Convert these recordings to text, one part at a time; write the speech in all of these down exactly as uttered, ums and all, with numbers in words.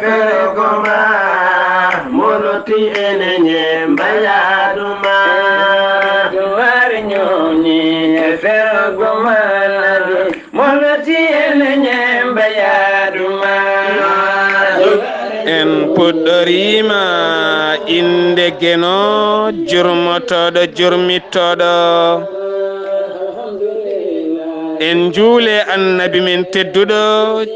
Fergo ma, moloti ene nyemba yaduma. Duwar nyoni e fergo ma nadi, moloti ene nyemba yaduma. En puɗɗoriima innde Geno, jurmotooɗo, jurmittooɗo. En njuule Annabi men tedduɗo,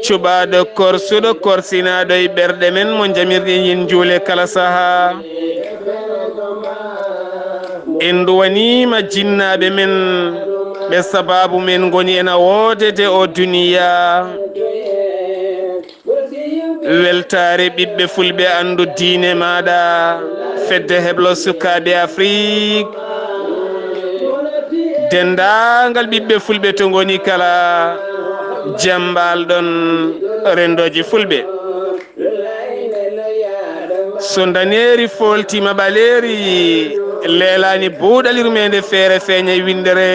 cuɓaaɗo, korsuɗo, korsinaaɗo e ɓerɗe men, mo njamirɗen yen njuule kala sahaa. En nduwaniima jinnaaɓe men, ɓe sabaabu men ngoni ena woodede o duniya. Weltaare ɓiɓɓe fulɓe, anndu diine maaɗa, fedde heblo sukaaɓe Afrik, denndaangal ɓiɓɓe fulɓe to ngoni kala, jam mbaal-ɗon renndooji fulɓe. So ndaneeri fooltiima ɓaleeri, leelaani buuɗal yurmeende feere feeña e winndere.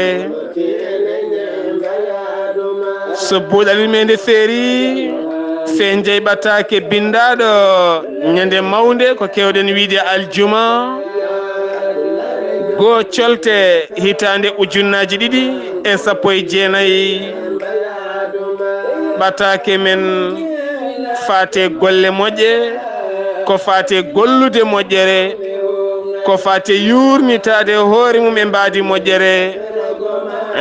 So buuɗal yurmeende feeri, feen jey ɓataake binndaaɗo ñande mawnde ko keewɗen wiyde aljuma, goo colte hitaande ujunnaaji ɗiɗi e sappo e jeenayi. Ɓataake men faate golle moƴƴe, ko faate gollude moƴƴere, ko faate yuurnitaade hoore mum e mbaadi moƴƴere.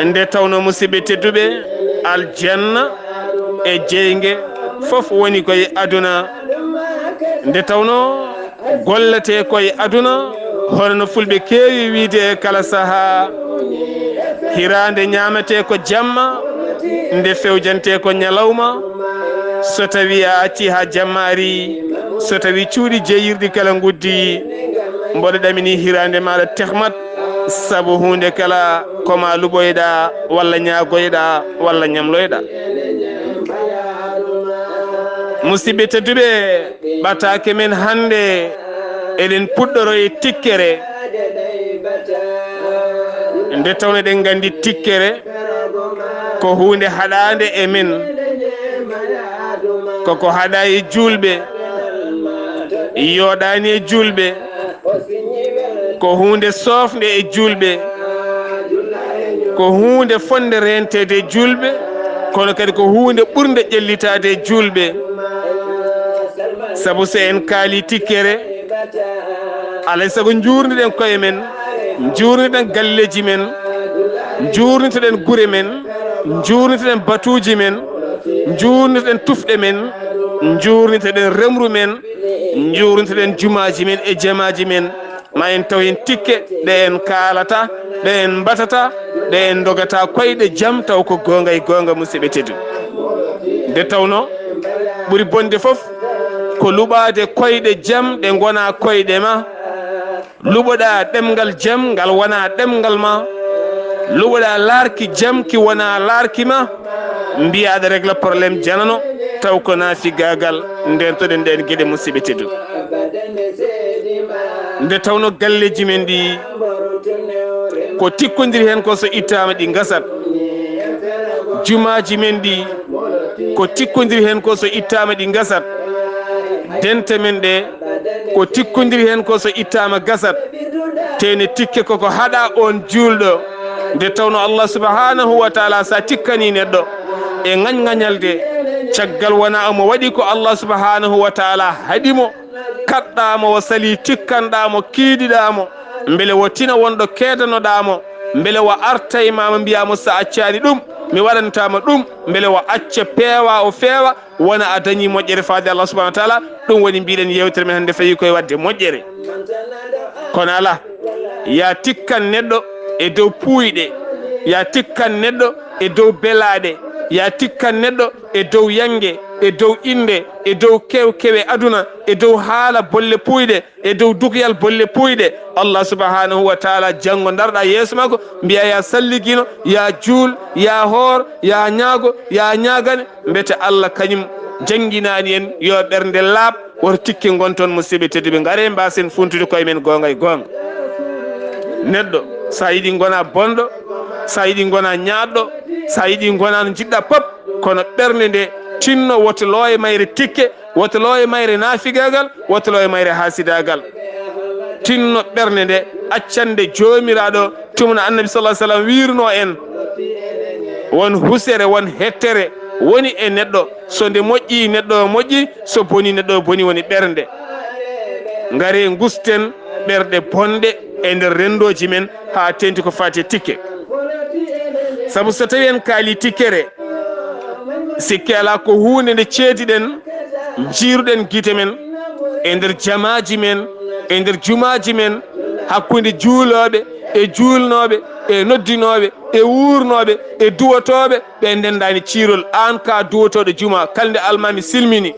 Nde tawno, musidɓe tedduɓe, aljanna e jeynge fof woni koye aduna. Nde tawno, golletee koye aduna, hono no fulɓe keewi wiyde e kala sahaa, hiraande ñaametee ko jamma, nde fewjantee ko ñalawma. So tawii a accii haa jamma arii, so tawii cuuɗi jeeyirɗi kala nguddii, mboɗo ɗaminii hiraande maaɗa tehmat, sabu huunde kala ko ma luɓoyɗaa walla ñaagoyɗaa walla ñamloyɗaa. Musidɓe tedduɓe, ɓataake men hannde, eɗen puɗɗoro e tikkere. Nde tawno eɗen nganndi tikkere ko huunde haɗaande e men, koko haɗaa e juulɓe, yooɗaani e juulɓe, ko huunde soofnde e juulɓe, ko huunde fotnde reenteede e juulɓe, kono kadi ko huunde ɓurnde ƴellitaade e juulɓe. Sabu so en kaalii tikkere, alaa e sago njuurnitoɗen koye men, njuurnitoɗen galleeji men, njuurnitoɗen gure men, njuurnitoɗen batuuji men, njuurnitoɗen tufɗe men, njuurnitoɗen remru men, njuurnitoɗen jumaaji men e jamaaji men. Ma en taw heen tikke ɗe en kaalata, ɗe en mbatata, ɗe en ndogata koyɗe jam, taw ko goonga e goonga, musidɓe tedduɓe. Nde tawno, ɓuri bonde fof ko luɓaade koyɗe jam ɗe ngonaa koyɗe ma. Luɓoɗaa ɗemngal jam, ngal wonaa ɗemngal ma. Luɓoɗaa laarki jam, ki wonaa laarki ma. Mbiyaa aɗa régler problème janano, taw ko naafigaagal. Ndeentoɗen ɗeen geɗe, musidɓe tedduɓe. Nde tawno galleeji men ɗi, ko tikkondiri heen ko so ittaama ɗi ngasat. Jumaaji men ɗi, ko tikkondiri heen ko so ittaama ɗi ngasat. Dente men ɗe, ko tikkondiri heen ko so ittaama gasat. Tene tikke koko haɗa on juulɗo. Nde tawno Allah subhanahu wa taala, sa tikkani neɗɗo e ŋañŋañalde, caggal wona omo waɗi ko Allah subhanahu wa taala haɗi mo, kaɗɗa mo, o sali tikkanɗa mo, kiidiɗa mo, mbele o tina wonɗo keedanoɗa mo, mbele o arta e ma, mo mbiya mo, sa accani ɗum, mi waɗantama ɗum, mbele o acca, peewa, o feewa, wona a dañi moƴƴere faade Allah subhanahu wa taala. Ɗum woni mbiɗen yewtere men hannde fayi koye waɗde moƴƴere. Kono ala, ya tikkan neɗɗo e dow puuyɗe, ya tikkan neɗɗo e dow belaaɗe, ya tikkan neɗɗo e dow yange, e dow innde, e dow kewkewe aduna, e dow haala bolle puuyɗe, e dow dukoyal bolle puuyɗe. Allah subhanahu wa taala, janngo ndarɗa yeeso makko, mbiya, ya salligino, ya juul, ya hoor, ya ñaago, ya ñaagane, mbete Allah kañum jannginaani en yo ɓernde laaɓ, woto tikke ngon toon, musidɓe tedduɓe. Ngare mbasen funtude koye men goonga e goonga. Neɗɗo, sa yiɗi ngona bonɗo, sa yiɗi ngona ñaaɗɗo, sa yiɗi ngona no njiɗɗa pop, kono ɓernde nde Tinno woto loowe mayre tikke, woto loowe mayre naafigaagal, woto loowe mayre haasidaagal. Tinno ɓernde nde, accande Joomiraaɗo, tuma no Annabi sallallahu alaihi wasallam wiirno en. Won husere, won hettere woni e neɗɗo. So nde moƴƴi, neɗɗo o moƴƴi, so boni, neɗɗo o boni, woni ɓernde. Ngare ngusten ɓerɗe bonɗe e nder renndooji men haa teeŋti ko faati e tikke. Sabu so tawii en kaalii tikkere, sikke alaa ko huunde nde ceediɗen, njiiruɗen gite men e nder jamaaji men, e nder jumaaji men, hakkunde juulooɓe e juulnooɓe, e noddinooɓe e wuurnooɓe e duwotooɓe, ɓe ndenndaani ciirol. Aan ka duwotooɗo juma, kala nde almaami silmini,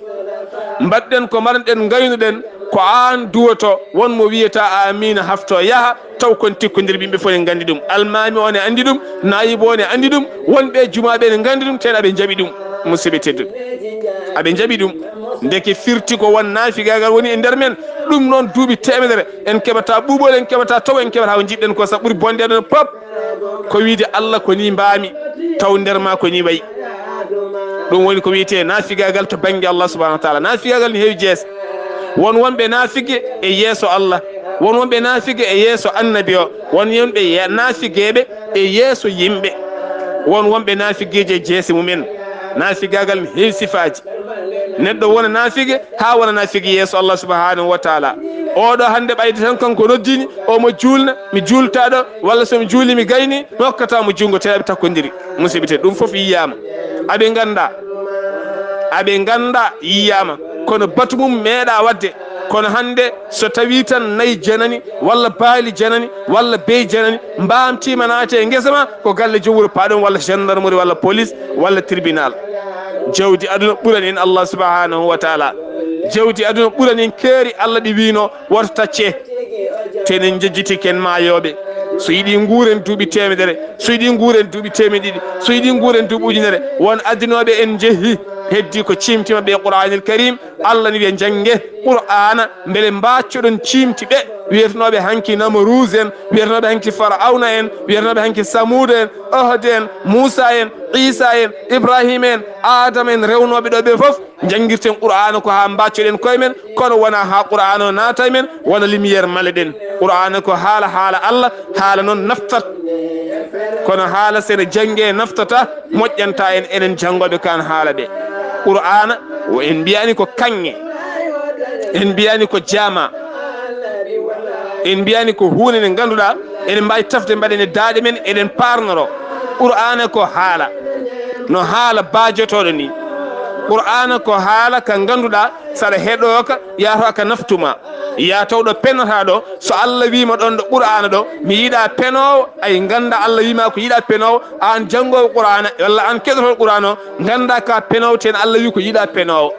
mbaɗɗen ko mbaɗɗen, ngaynuɗen, ko aan duwoto, won mo wiyata aamiina, hafto yaha, taw kon tikkondir, ɓe yimɓe fof ne nganndi ɗum. Almaami o ne anndi ɗum, naayibo o ne anndi ɗum, wonɓe jumaaɓe ne nganndi ɗum, tena aɓe njaɓi ɗum. Musidɓe tedduɓe, aɓe njaɓi ɗum. Ndeke firti ko won naafigaagal woni e nder men. Ɗum noon, duuɓi teemedere en keɓata ɓuuɓol, en keɓata taw, en keɓata ko njiɗɗen ko, sabu ɓuri bonde aduna pop ko wiide Allah ko ni mbaami, taw nder ma ko ni wayi. Ɗum woni ko wiyetee naafigaagal to bannge Allah subhanahu wa taala. Naafigaagal ne heewi jeese. Won wonɓe naafige e yeeso Allah, won wonɓe naafige e yeeso Annabi o, won wonɓe ye-, naafigeeɓe e yeeso yimɓe, won wonɓe naafigeeji e jeese mumen. Naafigaagal ne heewi sifaaji. Neɗɗo wona naafige haa wona naafige yeeso Allah subhanahu wa taala. Oɗo hannde ɓayde tan kanko noddini, omo juulna, mi juulta ɗo, walla so mi juuli mi gayni, mi hokkata mo junngo, tawi aɓe takkondiri. Musidɓe tedduɓe, ɗum fof yiyaama. Aɓe ngannda, aɓe ngannda yiyaama, kono batu mum meeɗa waɗde. Kono hannde so tawii tan nayi janani, walla baali janani, walla beyi janani, mbaamtiima naati e ngesa ma, ko galle joom wuro paaɗon, walla gendarmerie, walla police, walla tribunal. Jawdi aduna ɓurani en Allah subhanahu wa taala. Jawdi aduna ɓurani en keeri Allah ɗi wiino woto tacce. Tenen njejjiti ken maayooɓe. So yiɗi nguuren duuɓi teemedere, so yiɗi nguuren duuɓi teemeɗe ɗiɗi, so yiɗi nguuren duuɓi ujunere, won addinooɓe en njehi, heddi ko ciimti maɓɓe e Qur'aanil Karim. Allah ne wiya, njannge Qur'aana, mbele mbaaccoɗon ciimti ɓe wiyetenooɓe hanki Namruus en, wiyetenooɓe hanki Farawna en, wiyetenooɓe hanki Samuuda en, Ohde en, Muusa en, Iisa en, Ibraahiima en, Aadama en, rewnooɓe ɗo ɓe fof. Njanngirten Qur'aana ko haa mbaaccoɗen koye men, kono wonaa haa Qur'aana o naata e men, wona lumière maleɗen. Qur'aana ko haala, haala Allah, haala noon naftat. Kono haala so ene jannge naftata, moƴƴanta en, enen janngooɓe kaan haala ɓe. Qur'aana, o en mbiyaani ko kaŋŋe, en mbiyaani ko jaama, en mbiyaani ko huunde nde ngannduɗaa, eɗen mbaawi tafde mbaɗen e daaɗe men, eɗen paarnoro. Qur'aana ko haala, no haala baajotooɗo ni. Qur'aana ko haala ka ngannduɗaa, saɗa heɗooka, yaatoka naftu ma. Ya tawɗo penata ɗo, so Allah wiima ɗon ɗo Qur'aana ɗo, mi yiɗa penoowo, ay ngannda Allah wiima ko yiɗa penoowo, aan janngoowo Qur'aana, walla aan keɗotoɗo Qur'aana o, ngannda ka penoowo, ten Allah wi ko yiɗa penoowo.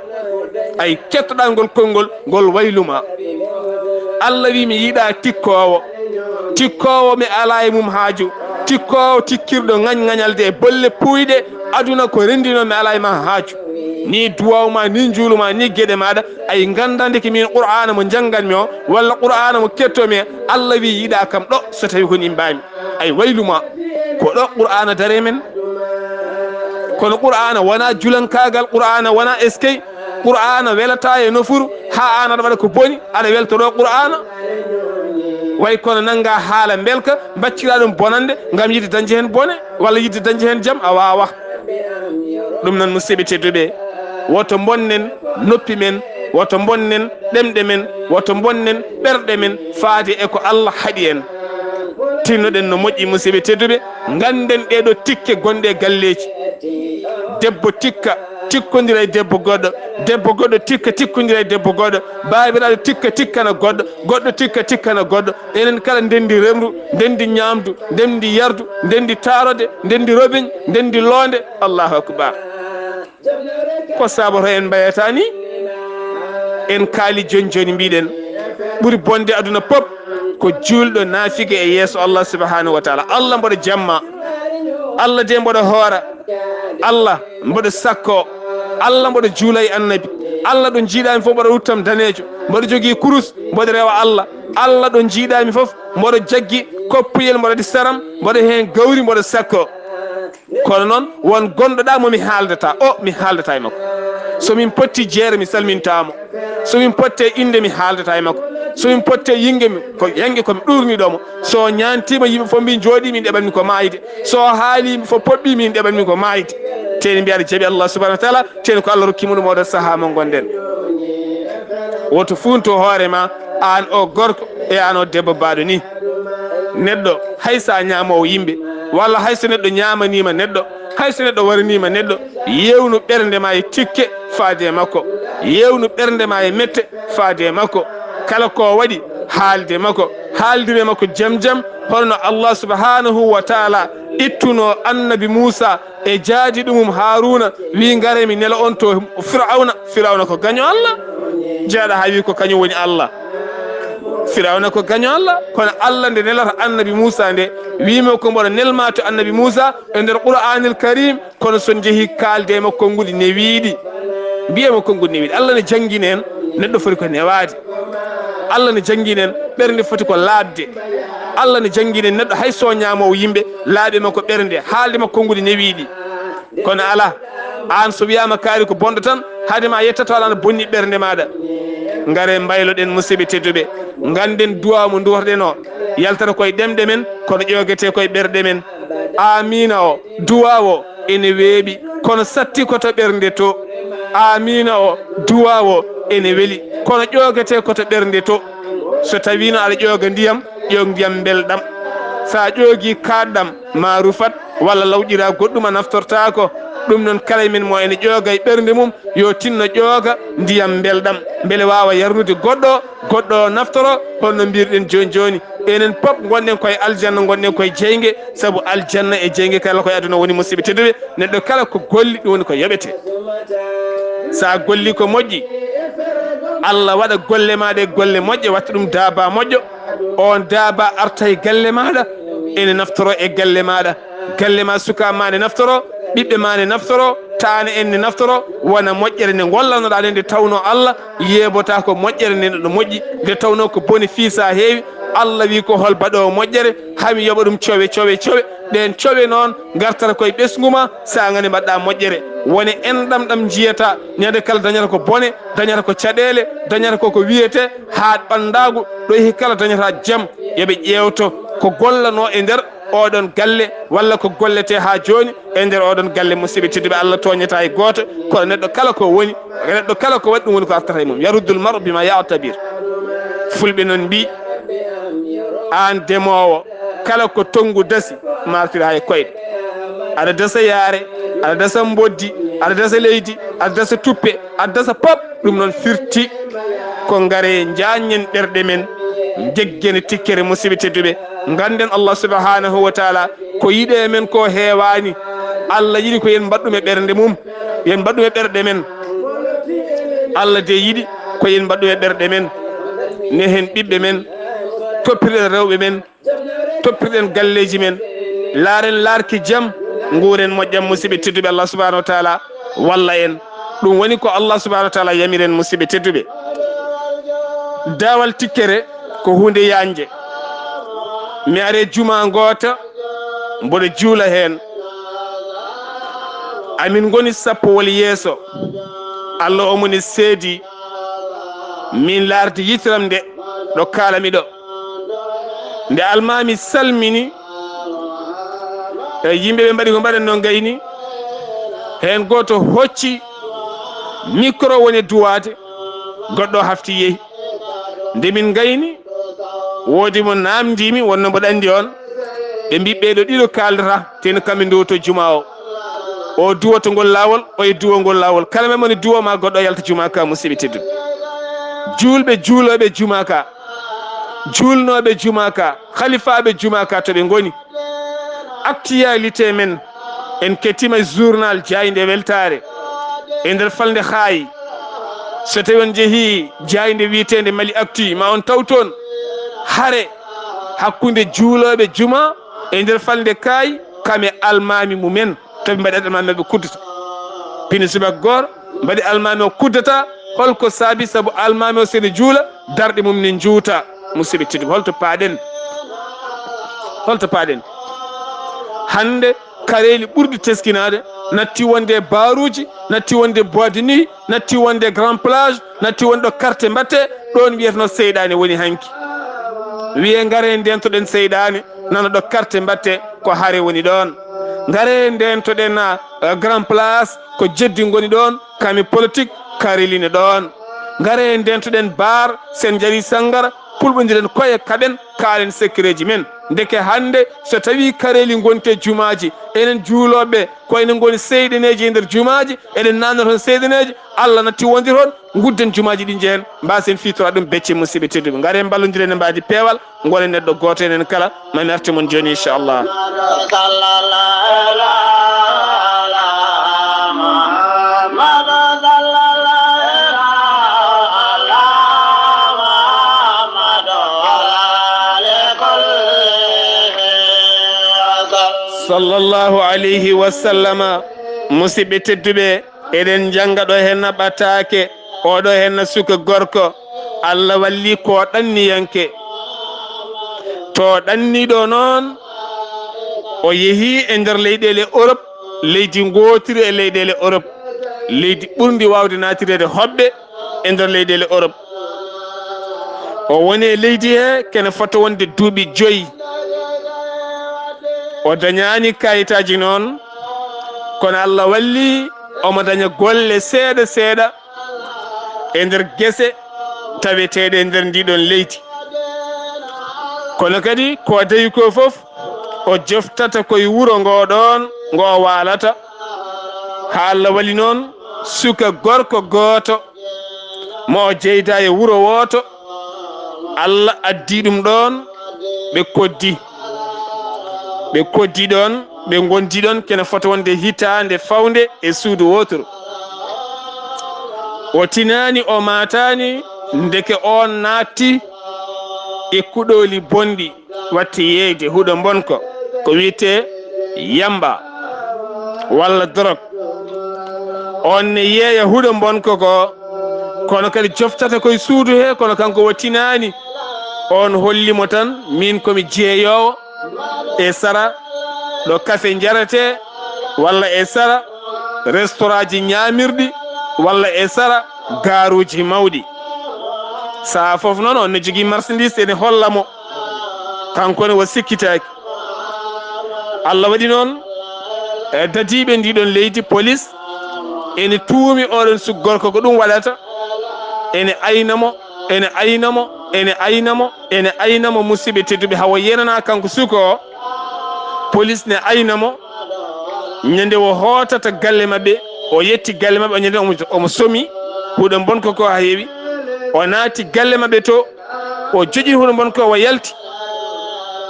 Ay kettoɗa ngol konngol, ngol wayluma. Allah wi mi yiɗa tikkoowo. Tikkoowo mi ala e mum haaju. Tikkoowo tikkirɗo ŋañŋañalde e bolle puuyɗe aduna ko renndino mi ala e ma haaju. Ni duwaw ma, ni njuulu ma, ni geɗe maɗa, ay ngannda ndeke min Qur'aana mo njannganmi o, walla Qur'aana mo kettomi, Allah wi yiɗa kam ɗo, so tawi ko ni mbaami. Ay wayluma, ko ɗo Qur'aana dare men. Kono Qur'aana wona julankaagal, Qur'aana wona eskey, Qur'aana welata e nofuru, haa aan aɗa waɗa ko boni, aɗa weltoro Qur'aana. Way kono nannga haala mbelka, mbaccira ɗum bonannde, ngam yiɗde dañde heen bone, walla yiɗde dañde heen jam, a waawa. Ɗum noon, musidɓe tedduɓe, woto mbonnen noppi men, woto mbonnen ɗemɗe men, woto mbonnen ɓerɗe men, faade e ko Allah haɗi en. Tinnoɗen no moƴƴi, musidɓe tedduɓe, ngannden ɗee ɗoo tikke gonɗe e galleeji. Debbo tikka, tikkondira e debbo goɗɗo, debbo goɗɗo tikka, tikkondira e debbo goɗɗo, baabiraaɗo tikka, tikkana goɗɗo, goɗɗo tikka, tikkana goɗɗo. Enen kala ndenndi remru, ndenndi ñaamdu, ndenndi yardu, ndenndi taarode, ndenndi robiñ, ndenndi loonde. Allahu akbar. Ko saboto en mbayata ni? En kaali joni joni, mbiɗen ɓuri bonde aduna pop ko juulɗo naafige e yeeso Allah subhanahu wa taala. Allah mboɗo jamma, Allah de mboɗo hoora, Allah mboɗo sakko, Allah mboɗo juula e annabi, Allah ɗo njiiɗami fof mboɗo ruttam daneejo, mboɗo jogii kurus, mboɗo rewa Allah, Allah ɗo njiiɗami fof mboɗo jaggi koppuyel, mboɗo waɗi saram, mboɗo heen gawri, mboɗo sakko. Kono noon won gonɗo ɗa mo mi haaldata, o mi haaldata e makko. So min potti jeere, mi salmintaa mo. So min potte innde, mi haaldataa e makko. So min potte yinge, mi, ko yange ko mi ɗuurniɗo mo. So o ñaantiima, yimɓe fof mbi jooɗii, min ɗeɓanmi ko maayde. So o haali, yimɓe fof poɓɓii, min ɗeɓanmi ko maayde. Teni mbiya aɗa jaɓi Allah subhanahu wa taala, teni ko Allah rokki mo ɗum oɗo sahaa mo ngonɗen. Woto fuunto hoore ma, aan o gorko e aan o debbo baaɗo ni. Neɗɗo, hay so a ñaamoowo yimɓe, walla hay so neɗɗo ñaamaniima neɗɗo, hay so neɗɗo waraniima neɗɗo, yeewnu ɓernde ma e tikke faade e makko. Yeewnu ɓernde ma e mette faade e makko. Kala ko o waɗi, haalde makko. Haaldire makko jam jam, hono no Allah subhanahu wa taala ittuno annabi Muusa e jaadi ɗumum Haaruuna, wi, "Ngare mi nela on to Firawna." Firawna ko gaño Allah. Jeeɗa haa wi ko kañum woni Allah. Firawna ko gaño Allah, kono Allah nde nelata annabi Muusa nde, wi mo ko mboɗo nelma to annabi Muusa e nder Qur'aanil Karim, kono so on njehi kaalde e makko konguɗi newiiɗi. Mbiye mo konguɗi newiiɗi. Allah ne janngini en neɗɗo foti ko newaade. Allah ne janngini en ɓernde foti ko laaɓde. Allah ne janngini en neɗɗo hay so ñaamoowo yimɓe, laaɓe makko ɓernde, haalde makko konguɗi newiiɗi. Kono alaa, aan so wiyaama kaari ko bonɗo tan, hade ma yetta to alaa no bonni ɓernde maaɗa. Ngare mbayloɗen, musidɓe tedduɓe. Ngannden duwaa mo nduwatoɗen o, yaltata koye ɗemɗe men, kono ƴoogete koye ɓerɗe men. Aamiina o, duwaa o ene weeɓi, kono satti ko to ɓernde to. Aamiina o, duwaa o ene weli, kono ƴoogete ko to ɓernde to. So tawiino aɗa ƴooga ndiyam, ƴoog ndiyam mbelɗam. So a ƴoogii kaaɗɗam, ma rufat, walla lawƴiraa goɗɗum a naftortaako. Ɗum noon, kala e men mo ene ƴooga e ɓernde mum, yo tinno ƴooga ndiyam mbelɗam, mbele waawa yarnude goɗɗo, goɗɗo o naftoro, hono no mbirɗen jooni jooni. Enen pop ngonɗen koye aljanna, ngonɗen koye jeynge, sabu aljanna e jeynge kala koye aduna woni, musidɓe tedduɓe. Neɗɗo kala ko golli, ɗum woni ko yoɓete. Sa golli ko moƴƴi, Allah waɗa golle ma ɗe golle moƴƴe, watta ɗum daaba moƴƴo. On daaba arta e galle maɗa, ene naftoro e galle maɗa. Galle ma, suka ma ne naftoro, ɓiɓɓe ma ne naftoro, taane en ne naftoro, wona moƴƴere nde gollanoɗa nde, nde tawno Allah yeebota ko moƴƴere nde no moƴƴi, nde tawno ko bone fiisa heewi. Allah wi ko hol baɗowo moƴƴere, hami yoɓa ɗum cowe, cowe, cowe. Ɗen cowe noon gartata koye ɓesngu ma, sa ngani mbaɗɗa moƴƴere. Wone enɗam ɗam njiyata, ñande kala dañata ko bone, dañata ko caɗeele, dañata ko ko wiyete haaɗ ɓanndagu, ɗo yehi kala dañata jam. Yoɓe ƴeewto ko gollano e nder oɗon galle, walla ko gollete ha jooni e nder oɗon galle. Musidɓe tedduɓe, Allah tooñata e gooto, kono neɗɗo kala ko woni, neɗɗo kala ko waɗi, ɗum woni ko artata e mum. Yaruddul mar'u bima ya'tabir. Fulɓe noon mbi, aan demoowo, kala ko tonngu dasi, ma artir ha e koyɗe. Aɗa dasa yaare, aɗa dasa mboddi, aɗa dasa leydi, aɗa dasa tuppe, addasa pop. Ɗum noon firti ko ngare njaññen ɓerɗe men, njeggene tikkere. Musidɓe tedduɓe, ngannden Allah subhanahu wa taala ko yiɗe men ko heewani. Allah yiɗi ko yen mbaɗɗum e ɓernde mum, yen mbaɗɗum e ɓerɗe men. Allah de yiɗi ko yen mbaɗɗum e ɓerɗe men, nehen ɓiɓɓe men, toppirɗen rewɓe men, toppirɗen galleeji men, laaren laarki jam, nguuren moƴƴam. Musidɓe tedduɓe, Allah subhanahu wa taala walla en. Ɗum woni ko Allah subhanahu wa taala yamiren, musidɓe tedduɓe. Daawal tikkere ko huunde yañje. Mi are juma ngoota, mboɗo juula heen. Amin ngoni sappo walla yeeso. Allah omoni seedi min laarde yitiram nde, ɗo kaalami ɗo. Nde almaami salmini, e yimɓe ɓe mbaɗi ko mbaɗen noon gayni, heen gooto hocci micro, woni duwaade, goɗɗo hafti yehi. Nde min ngayni, woodi mo naamndiimi, wonno mboɗo anndi on. Ɓe mbi, "Ɓeeɗo ɗiɗo kaaldata, teno kamɓe nduwoto juma o. O duwoto ngol laawol, o e duwo ngol laawol." Kala men moni duwo ma goɗɗo yalta juma ka, musidɓe tedduɓe. Juulɓe juulooɓe juma ka, juulnooɓe juma ka, halifaaɓe juma ka to ɓe ngoni. Actualité men, en kettima e journal Jaaynde Weltaare e nder falnde Haayi. So tawi on njehi jaaynde wiyeteende Mali Actu, ma on taw toon hare hakkunde juulooɓe juma e nder falnde Kaayi, kam e almaami mumen. To ɓe mbaɗi almaami maɓɓe kuddata. Pini subaka gooro, mbaɗi almaami o kuddata. Holko saabi? Sabu almaami o, sene juula, darɗe mum ne njuuta. Musidɓe tedduɓe, holto paaɗen? Holto paaɗen? Hannde, kareeli ɓurɗi teskinaade, natti wonde e baaruuji, natti wonde e boîte de nuit, natti wonde e grand plage, natti wonde ɗo carte mbatte, ɗoon wiyeteno seyɗaane woni hanki. Wiye ngare ndentoɗen seyɗaane, nana ɗo carte mbatte ko hare woni ɗoon. Ngare ndentoɗen, ah, grand place ko jeddi ngoni ɗoon, kami politique karelini ɗoon. Ngare ndentoɗen bar, sen njari sanngara, pulɓondiren koye kaɗen, kaalen sekkereeji men. Ndeke hannde so tawii kareeli ngonti e jumaaji, enen juulooɓe ko enen ngoni seyɗaneeji e nder jumaaji, eɗen naamna toon seyɗaneeji, Allah natti wonde toon, ngudden jumaaji ɗi njehen, mbaasen fiitoraade ɗum becce. Musidɓe tedduɓe, ngare mballondiren e mbaadi peewal, ngonen neɗɗo gooto enen kala, mami arte mon jooni inchallah. Sallallahu alayhi wa sallama. Musidɓe tedduɓe, eɗen njannga ɗo henna ɓataake, oɗo henna suka gorko, Allah walli ko ɗanniyanke. To ɗanniɗo noon, o yehi e nder leyɗeele Europe, leydi ngootiri e leyɗeele Europe, leydi ɓurndi waawde naatireede hoɓɓe e nder leyɗeele Europe. O woni e leydi he kene fota wonde duuɓi joyi. O dañaani kayitaaji noon, kono Allah walli omo daña golle seeɗa seeɗa e nder gese taweteeɗe e nder ndiɗon leydi. Kono kadi ko o dañi ko fof, o joftata koye wuro ngo ɗoon ngo o waalata. Haa Allah walli noon suka gorko gooto mo o jeyda e wuro wooto, Allah addi ɗum ɗoon, ɓe koddi. Ɓe koddi ɗoon, ɓe ngondi ɗoon, kene fota wonde hitaande fawnde e suudu wooturu. O tinaani, o maataani, ndeke oon naatti e kuɗooli bonɗi, watti yeeyde huɗo mbonko, ko wiyetee yamba walla dorog. Oon ne yeeya huɗo mbonko ko, kono kadi joftata koye suudu he, kono kanko o tinaani. Oon holli mo tan, miin ko mi jeeyoowo e sara ɗo kafe njaretee, walla e sara restoraaji ñaamirɗi, walla e sara gaaruuji mawɗi. Sahaa fof noon, oon ne jogii marchandise, ene holla mo. Kanko ne o sikkitaaki. Allah waɗi noon, e dadiiɓe ndiɗon leydi, police, ene tuumi oɗon suka gorko ko ɗum waɗata. Ene ayna mo, ene ayna mo, ene ayna mo, ene ayna mo, musidɓe tedduɓe, hawo yenana kanko suka o. Police ne ayna mo. Ñande o hootata galle maɓɓe, o yetti galle maɓɓe, o ñande omo, omo somi huɗo mbonko ko haa heewi. O naati galle maɓɓe to, o joƴi huɗo mbonko o yalti.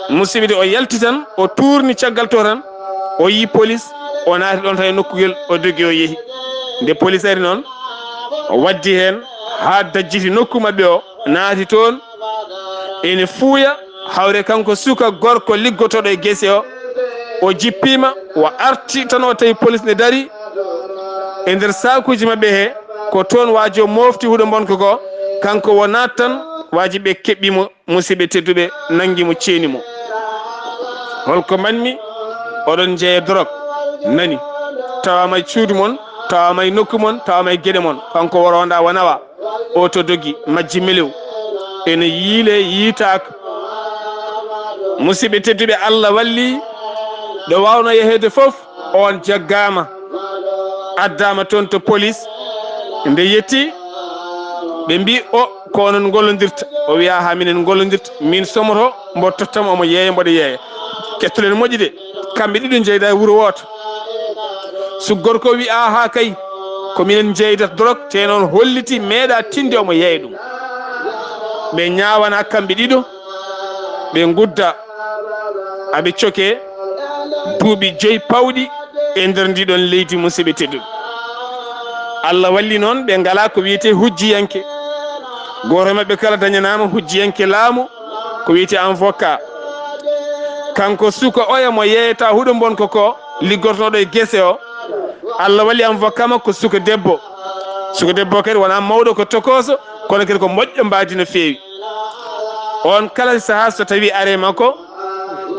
Musidɓe de, o yalti tan, o tuurni caggal to tan, o yii police, o naati ɗoon tan e nokkuyel, o dogi o yehi. Nde police ari noon, o waddi heen haa dajjiti nokku maɓɓe o, naati toon, ene fuuya, hawre kanko suka gorko liggotooɗo e gese o, o jippiima, o arti tan o tawi police ne darii e nder saakuuji maɓɓe he, ko toon waaji o moofti huɗo mbonko ko, kanko o naat tan, waaji ɓe keɓɓi mo, musidɓe tedduɓe, nanngi mo, ceeni mo. Holko mbaɗmi? Oɗon njeeya dorog, nani, tawaama e cuuɗi mon, tawaama e nokku mon, tawaama e geɗe mon, kanko o ronda o nawa. O to dogi, majji melew. Ene yiile, yiitaaka. Musidɓe tedduɓe, Allah walli, ɗo waawno yeheede fof, oon jaggaama, addaama toon to police. Nde yetti, ɓe mbii, "O, ko onon ngollondirta?" O wiya, "Haa minen ngollondirta, min somoto, mbo tottam omo yeeya, mboɗo yeeya." Kettoɗen moƴƴi de, kamɓe ɗiɗo njeyda e wuro wooto. Suka gorko o wi, "Aahaa kay, ko minen njeydata dorog, te noon holliti meeɗa tinde omo yeeya ɗum." Ɓe ñaawana kamɓe ɗiɗo, ɓe ngudda, aɓe coke duuɓi joyi pawɗi e nder ndiɗon leydi, musidɓe tedduɓe. Allah walli noon, ɓe ngalaa ko wiyetee hujjiyanke. Gooto e maɓɓe kala dañanaama hujjiyanke laamu, ko wiyetee avocat. Kanko suka oya mo yeeyata huɗo mbonko ko, liggotooɗo e gese o, Allah walli avocat makko ko suka debbo. Suka debbo kadi wonaa mawɗo, ko tokooso, kono kadi ko moƴƴo mbaadi no feewi. Oon kala sahaa so tawii aree makko,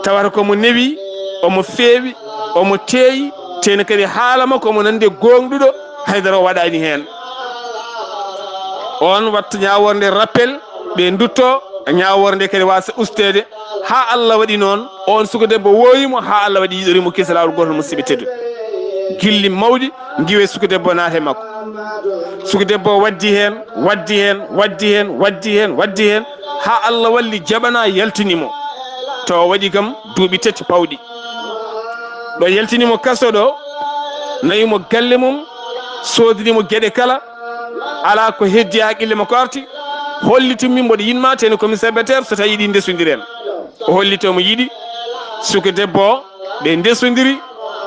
tawata ko mo newi, omo feewi, omo teeyi, Teno kadi haala makko omo nandi e gooŋɗuɗo, haydara o waɗaani heen. On watta ñaawoore nde rappel, ɓe ndutto, ñaawoore nde kadi waasa usteede. Haa Allah waɗi noon, on suka debbo woowi mo, haa Allah waɗi yiɗori mo kisa laawol gootol, musidɓe tedduɓe. Gilli mawɗi ngiwe suka debbo naata e makko. Suka debbo waddi heen, waddi heen, waddi heen, waddi heen, waddi heen, haa Allah walli jaɓana yaltini mo. To o waɗi kam duuɓi tati pawɗi. Ɗo yaltini mo kaso ɗo, nawi mo galle mum, soodini mo geɗe kala, alaa ko heddi e haqqille makko arti, holliti min mboɗo yiɗ ma, teno commissaire Beter, so tawi yiɗi ndesondiren. O holliti omo yiɗi suka debbo o, ɓe ndesondiri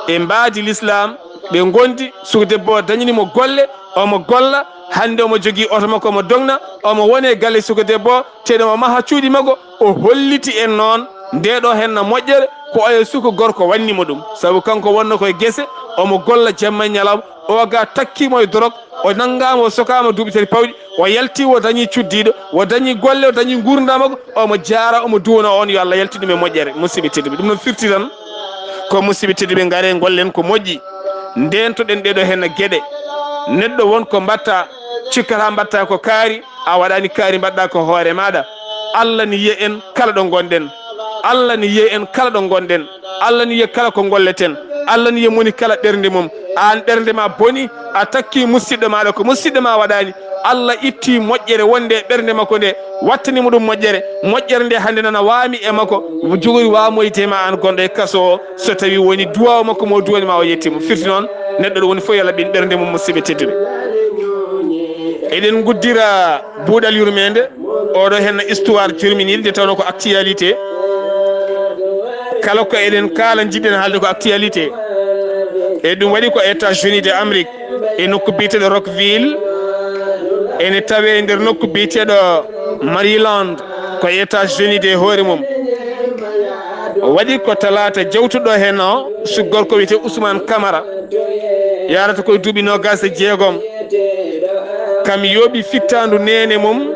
e mbaadi l'islam, ɓe ngondi, suka debbo o dañani mo golle, omo golla, hannde omo jogii oto makko, omo dogna, omo woni e galle suka debbo o, teno omo maha cuuɗi makko, o holliti en noon, nde ɗo henna moƴƴere, ko oya suka gorko wanni mo ɗum. Sabu kanko wonno koye gese, omo golla jamma e ñalawma, o ga takkimo e dorog, o nanngaama, o sokaama duuɓi tati pawɗi, o yalti, o dañi cuddiiɗo, o dañi golle, o dañi nguurndam makko, omo jaara, omo duwona on, yo Allah yaltin ɗum e moƴƴere. Musidɓe tedduɓe, ɗum no firti tan ko, musidɓe tedduɓe, ngare ngollen ko moƴƴi, ndeentoɗen ɗeɗo henna geɗe. Neɗɗo won ko mbatta, cikkata mbatta ko kaari, a waɗaani kaari, mbaɗɗa ko hoore maaɗa. Allah ni yiya en kala ɗo ngonɗen. Allah ni yiya en kala ɗo ngonɗen. Allah ni yiya kala ko ngolleten. Allah ni yiya moni kala ɓernde mum. Aan ɓernde ma boni, a takki musiɗɗo maaɗa ko musiɗɗo ma waɗaani. Allah itti moƴƴere wonde e ɓernde makko nde, wattani mo ɗum moƴƴere. Moƴƴere nde hannde nana waami e makko, jogori waamoyde ma aan gonɗo e kaso o, so tawi woni duwaaw makko mo duwani ma o yetti mo. Firti noon, neɗɗo ɗo woni fof yo Allah ɓin ɓernde mum, musidɓe tedduɓe. Eɗen nguddira buuɗal yurmeende, oɗo henna histoire jurminiiɗo nde tawno ko actualité. Kala ko eɗen kaala, njiɗɗen haalde ko actualité. E ɗum waɗi ko États-Unis de Amérique, e nokku biyeteeɗo Rockville, ene tawe e nder nokku biyeteeɗo Maryland, ko États-Unis de hoore mum. Waɗi ko talaata jawtuɗo heen o, su gorko wiyetee Ousmane Camara, yarata koye duuɓi noogaas e jeegom. Kam yooɓi fittaandu neene mum,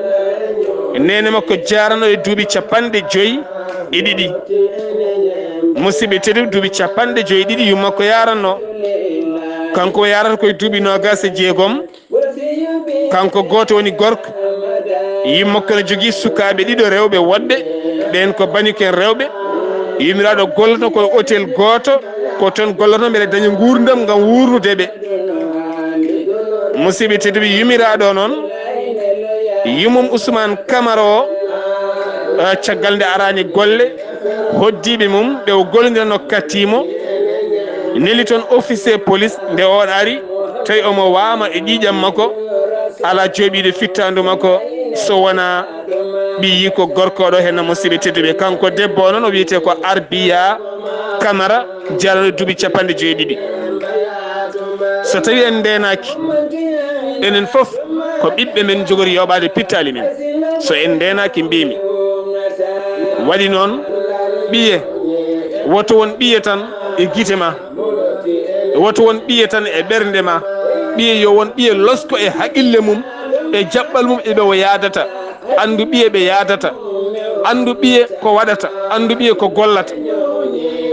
neene makko jaarano e duuɓi capanɗe joyi e ɗiɗi. Musidɓe tedduɓe, duuɓi capanɗe joyi e ɗiɗi yumma makko yaranno. Kanko o yarata koye duuɓi noogaas e jeegom. Kanko gooto woni gorko. Yumma makko ne jogii sukaaɓe ɗiɗo rewɓe woɗɓe. Ɓeen ko baniken rewɓe. Yumiraaɗo golloto ko hôtel gooto. Ko toon golloto mbeɗa daña nguurndam ngam wuurnude ɓe. Musidɓe tedduɓe, yumiraaɗo noon, yummum Ousmane Camara o, eh, caggal nde araani golle, hoddiiɓe mum ɓe o gollidirano kattii mo, neli toon officier police. Nde oon ari, tawi omo waama e ƴiiƴam makko, alaa jooɓiiɗo fittaandu makko so wonaa ɓiyiiko gorko ɗo heen, musidɓe tedduɓe. Kanko debbo o noon o wiyetee ko Arbiya Camara, jarano duuɓi capanɗe joyi e ɗiɗi. So tawi en ndeenaaki, enen fof ko ɓiɓɓe men jogori yoɓaade pittaali men. So en ndeenaaki, mbiimi. Waɗi noon, ɓiye, woto won ɓiye tan e gite ma. Woto won ɓiye tan e ɓernde ma. Ɓiye yo won ɓiye losko e haqqille mum, e jaɓɓal mum, e ɓe o yaadata. Anndu ɓiye ɓe yaadata. Anndu ɓiye ko waɗata. Anndu ɓiye ko gollata.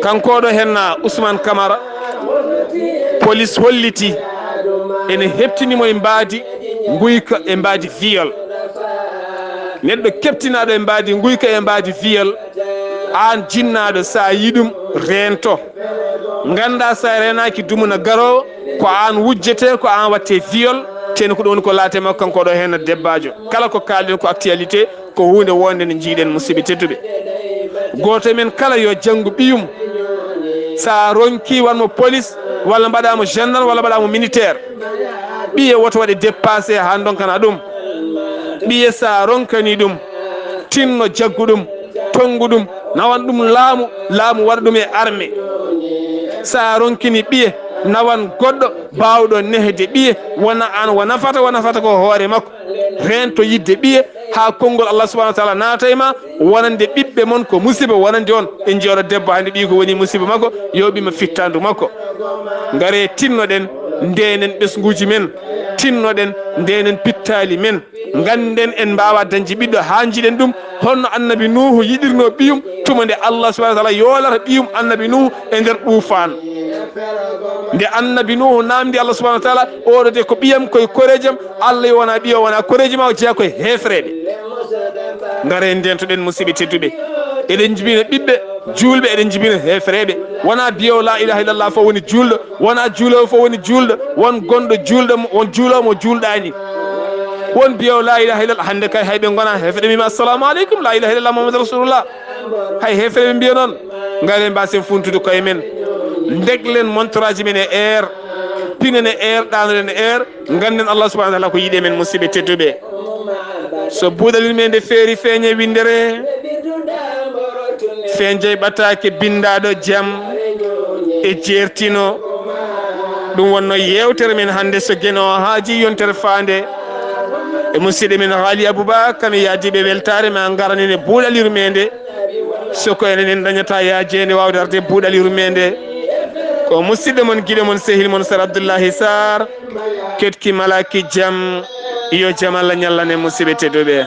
Kanko ɗo henna Ousmane Camara, police holliti ene heptini mo e mbaadi nguyka, e mbaadi viol. Neɗɗo keptinaaɗo e mbaadi nguyka, e mbaadi viol, aan jinnaaɗo, so a yii ɗum, reento. Nganndaa so a reenaaki dumunna garoowo, ko aan wujjetee, ko aan waɗtee viol, teno ko ɗum woni ko laate makko kanko ɗo heen debbaajo. Kala ko kaalɗen ko actualité, ko huunde wonde nde njiiɗen, musidɓe tedduɓe. Gooto e men kala yo janngu ɓiyum. So a ronkii, waɗ mo police, walla mbaɗaa mo gendarme, walla mbaɗaa mo militaire. Ɓiye woto waɗe dépassé haa ndonkana ɗum. Ɓiye so a ronkanii ɗum, tinno jaggu ɗum, tonngu ɗum, nawan ɗum laamu, laamu waɗa ɗum e armée. So a ronkini ɓiye, nawan goɗɗo baawɗo nehde ɓiye, wona aan o nafata, o nafata ko hoore makko. Reento yiɗde ɓiye haa konngol Allah subhanahu wa taala naata e ma, wonande ɓiɓɓe mon ko musiba wonande on. En njiyii oɗo debbo hannde, ɓiy ko woni musiba makko, yooɓiima fittaandu makko. Ngaree tinnoɗen, ndeenen ɓesnguuji men, tinnoɗen, ndeenen pittaali men. Ngannden en mbaawaa dañde ɓiɗɗo haa njiɗen ɗum, honno annabi Nuuhu yiɗirnoo ɓiyum, tuma nde Allah subhanahu wa taala yoolata ɓiyum annabi Nuuhu e nder ɗuufaan. Nde annabi Nuhu namdi Allah subhanahu wa taala, oɗo de ko ɓiyam, koye koreejam, Allah yo wona ɓiyo, wona koreeji ma, o jeeya koye heefereɓe. Ngare ndentoɗen musidɓe tedduɓe. Eɗen jibina ɓiɓɓe juulɓe, eɗen jibina heefereɓe. Wona biyowo la ilaha illallah fof woni juulɗo, wona juulowo fof woni juulɗo, won gonɗo juulɗo, won juulowo mo juulɗani. Won biyowo la ilaha illallah, hande kay hayɓe gona heeferɓe mbima assalamu aleykum, la ilaha illallah Muhammadu Rasulullah. Hay heeferɓe mbiya noon, ngare mbasen funtude koye men. Ndeglen montoraji men e heure, pinen e heure, ɗanoɗen e heure, ganden Allah subhanahu wa taala ko yiɗi e men musidɓe tedduɓe. So buuɗal yurmende feeri feeñe windere, feeñjay ɓataake bindaɗo jam e jeertino. Ɗum wonno yewtere men hande so geno haaji yontere faande. E musidɗo men Haali Abouba, kam e yaadiɓe weltare ma ngaranine buuɗal yurmende. So ko enen en dañata yaajeende wawde arde buuɗal yurmende. Ko musidɗo mon, giɗo mon, sehil mon, Sar Abdoullahi Sarr. Ketki malaki jam, yo jam Allah ñallane musidɓe tedduɓe.